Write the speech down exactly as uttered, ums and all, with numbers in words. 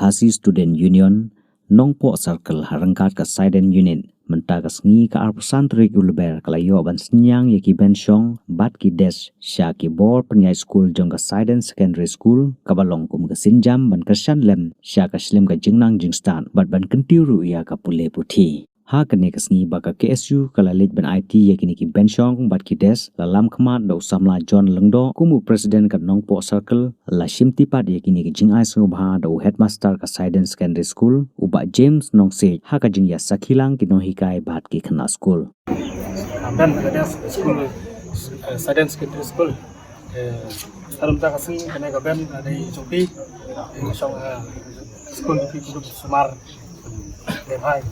Khasi Student Union, Nongpoh Circle ha ryngkat ka Saiden Unit, mynta ka sngi ka arphew san tarik u Lber ka la ïoh ban synñiang ïa ki bench shong bad ki desk sha ki bor pynïaid skul jong ka Saiden Secondary School, kaba long kum ka sienjam ban kyrshan lem sha ka shlem ka jingnang jingstad bad ban kyntiew ruh ïa ka pule puthi. Ha kane ka sngi ba ka K S U ka la leit ban aiti ïa kine ki bench shong bad ki desk, la lam khmat da u samla John Lyngdoh kum u president ka Nongpoh Circle, la shimti pat ïa kine ki jingai sngewbha da u headmaster ka Saiden Secondary School, u Bah James Nongsiej, ha ka jingïasakhi lang ki nonghikai bad ki khynnah skul. Ka ben ka desk skul, eh, Saiden Secondary School. Eh, harum ta ka sngi kane ka ben, eh, dei jong phi. Eh, shong, eh, skul phi kudup sumar. Eh, hai.